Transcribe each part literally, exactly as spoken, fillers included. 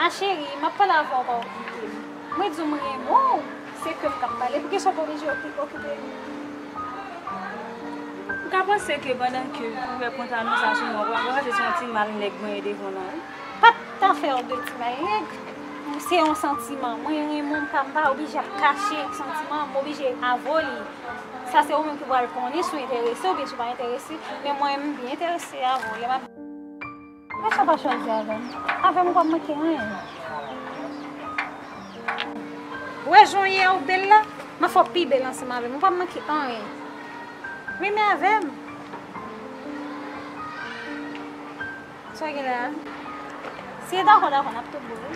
A cheri, m ap pale avè w, pa okipe m. Mwen di w m renmen w, se ke m k ap pale. Poukisa w pa oblije oki-, okipe m? M ka panse ke pandan ke ou wè pantalon sa sou mwen, ou pa panse se yon ti mal nèg mwen ye devan w lan, wi. Pa t afè de ti mal nèg. Se yon santiman. Mwen renmen w, m pa, m pa oblije ap kache santiman m, m oblije avè w li. Sa se ou menm ki pral konnen si w enterese oubyen si w pa enterese. Men mwen, m byen enterese avè w. Lè m ap Poukisa w pa chwazi avè m? Avè m ou p ap manke anyen. Ou wè jan w ye a, ou bèl la? M ap fè w pi bèl ansanm avè m. Ou p ap manke anyen. Renmen avè m. Sa w gen la? Si e dakò, dakò, n ap tou bon, wi.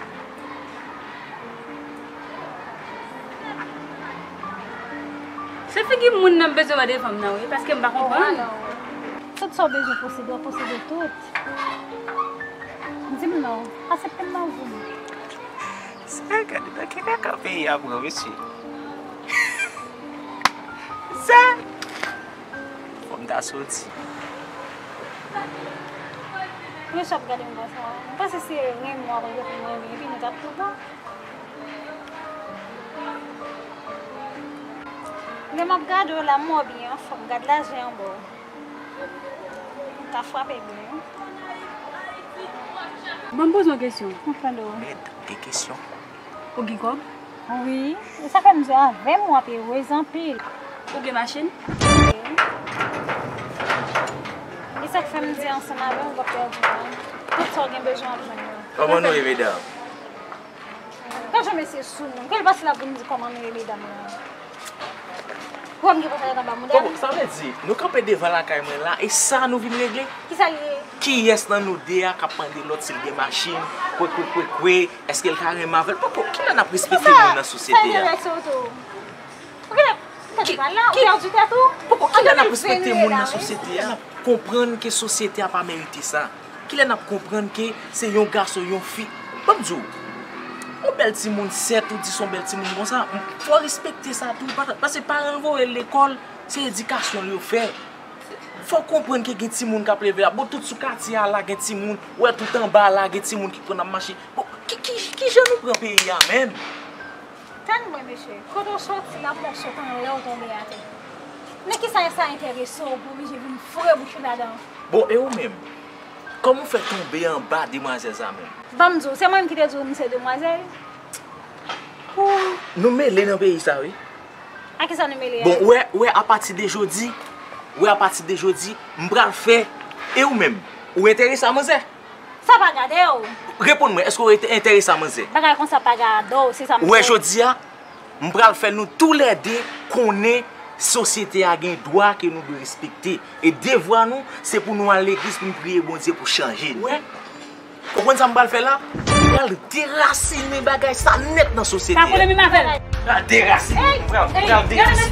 Se figi moun nan bezwen wè devan m nan, wi, paske m pa konprann. Tout sa w bezwen posede, w posede tout. Di m non, aksepte m nan vi m. Sa, gade nan ki kaka peyi a pran, mesye. Sa, fò m ta soti. Poukisa w ap gade m konsa? M panse se renmen w ap renmen, epi nou t ap tou bon. Lè m ap gade w la, m wè w byen anfòm, gad lajan anba w. Ou ka frape byen, wi. Ban m poze yon kesyon. M ap tande w. Mèt, gen kesyon. Ou gen kòb? Wi. E sa fè m di w avè m, w ap erez anpil. Ou gen machin? Wi. E sa k fè m di ansanm avè w, w p ap pèdi tan. Tout sa w gen bezwen w ap jwenn yo. Kòman nou ye, medam? Gad jan mesye sou moun. Ke l pase la pou m di kòman nou ye, medam lan. Ou wè m gen pòtalèt anba mouda m? Kòman, sa vle di, nou kanpe devan lakay mwen la, e sa nou vin regle? Kisa l ye? Kiyès nan nou de a k ap mande lòt si l gen machin, kwe, kwe, kwe, kwe, èske l ka renmen avè l? Poko, kilè n ap respekte moun nan sosyete a? Sa enterese w tou? Ou genlè pèdi pale la, ou pèdi tèt ou? Poko, kilè n ap respekte moun nan sosyete a? N ap konprann ke sosyete a pa merite sa. Kilè n ap konprann ke se yon gason, yon fi? Ban m di w, yon bèl timoun, sèt, ou di se yon bèl timoun konsa, fò w respekte sa tou, pa-, paske paran voye l lekòl, se edikasyon l yo fè. Fò w konprann ke gen timoun k ap leve la. Bon, tout sou katye a la, gen timoun, ou wè tout anba la, gen timoun ki konn ap mache. Bon, ki, ki, ki jan nou pran peyi a menm? Tann mwen, mesye. Kote w soti la, pou w sot anlè w tonbe atè. Nan kisa sa enterese w pou w oblije vin foure bouch ou ladan? Bon, e ou menm? Kòman w fè tonbe anba demwazèl sa menm? Ban m di w, se mwen menm ki te di w m se demwazèl? Ou, nou mele nan peyi sa, wi. A kisa nou mele a? Bon, ou wè, ou wè, apati de jodi, ou wè, apati de jodi, m pral fè, e ou menm? Ou enterese a manzè? Sa pa gade w. Reponn mwen, èske w ete-, enterese a manzè? Bagay konsa pa gade w, se sa m di w. Ou wè, jodi a, m pral fè nou toulède konnen sosyete a gen dwa ke nou dwe respekte. E devwa nou, se pou nou al legliz, pou nou priye Bondye pou chanje nou. Ou wè? Ou konprann sa m pral fè la? M pral derasinen bagay sa nèt nan sosyete a. Pa pwoblèm avè l. Pral derasine. Pral, pral derasine.